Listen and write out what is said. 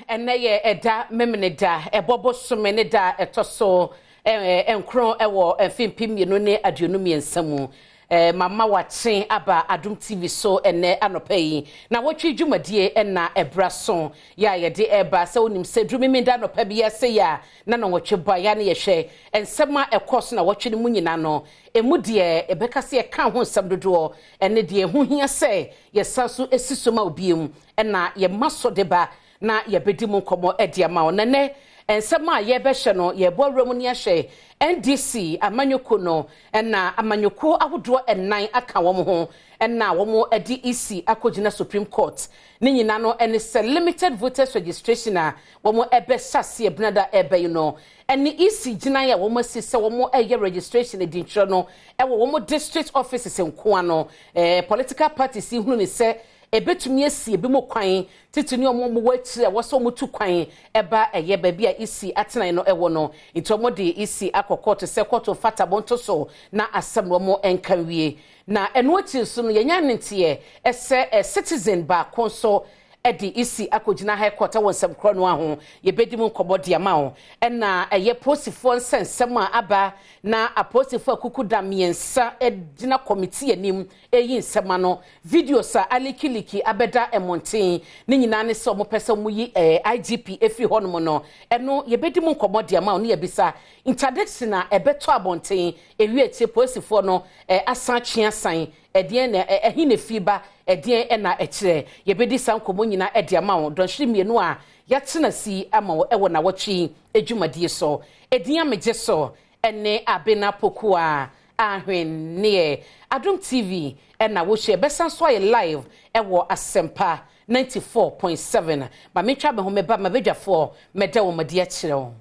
Ɛnɛ yɛ ɛda Memeneda, ɛbɔ bosome ne da ɛtɔ so 9 ɛwɔ mfe 2023 mu. Mama wakye aba Adom TV so ɛnɛ anɔpa yi na wɔtwe dwumadie ɛna ɛbra so yɛ a yɛde ɛba sɛ wonim sɛ duru Memeneda anɔpa bi ase yɛ a na nɔnwɔtwe bɔ a yɛ ne yɛhwɛ nsɛm a ɛkɔ so na wɔtwe no mu nyinaa no emu deɛ ɛbɛka sɛ yɛka ho nsɛm dodoɔ ɛne deɛ ɛho hia sɛ yɛsan so esi so ma obi mu ɛna yɛma so de ba na yɛbɛdi mu nkɔmmɔ ɛde ama wo. Nɛnɛ nsɛm a yɛbɛhyɛ no, yɛbɔ awura mu ne ahyɛ NDC amanyɔkuo no ɛna amanyɔkuo ahodoɔ 4 aka wɔn ho ɛna wɔn de EC akɔgyina Supreme Court. Ne nyinaa no ɛne sɛ limited voters registration a wɔn ɛbɛhyɛ aseɛ benada ɛbɛ yi no ɛne EC gyina a wɔn asi sɛ wɔn ɛyɛ registration edi nkyerɛ no ɛwɔ wɔn district offices nkoa no. Political parties yi hunu ne sɛ ebetumi esi ebi mu kwan titi ne ɔmo wɔ akyire a wɔsɛ ɔmo tu kwan ɛba ɛyɛ baabi a EC atenan no ɛwɔ no, nti ɔmo de EC akɔ court sɛ court fata bɔnto so na asɛm no ɔmo nka wie. Na ɛno akyi nso no, yɛnya ne nteɛ ɛsɛ citizen baako nso ɛde EC akɔgyina High Court ɛwɔ nsɛm korɔ no aho. Yɛbɛdi mu nkɔmmɔ de ama wo. Ɛna ɛyɛ polisifoɔ nsɛnsɛm a aba na apolisifoɔ akuku da 3 gyina committee anim ɛyi nsɛm ano, videos a aleakleak abɛda mmɔnten ne nyinaa ne sɛ ɔmo pɛ sɛ ɔmo yi IGP efiri hɔnom no, ɛno yɛbɛdi mu nkɔmmɔ de ama wo. Ne yɛbisa interdiction a ɛbɛtɔ abɔnten ewie akyire, polisifoɔ no asan atwe asan, ɛdeɛn na ɛhe na fi ba, ɛdeɛn ɛna ɛkyerɛ? Yɛbɛdi saa nkɔmmɔ nyinaa ɛde ama wo dɔnhwere 2 a yɛatena si ama wo ɛwɔ nawɔtwe adwumadie so. Ɛdin amegye so ɛne Abena Pokua Ahwenneɛ. Adom TV ɛna wohyɛ, ɛbɛsan so ayɛ live ɛwɔ Asɛmpa 94.7. Ma metwa me ho meba ma badwafoɔ mɛda wɔn adi akyerɛ wo.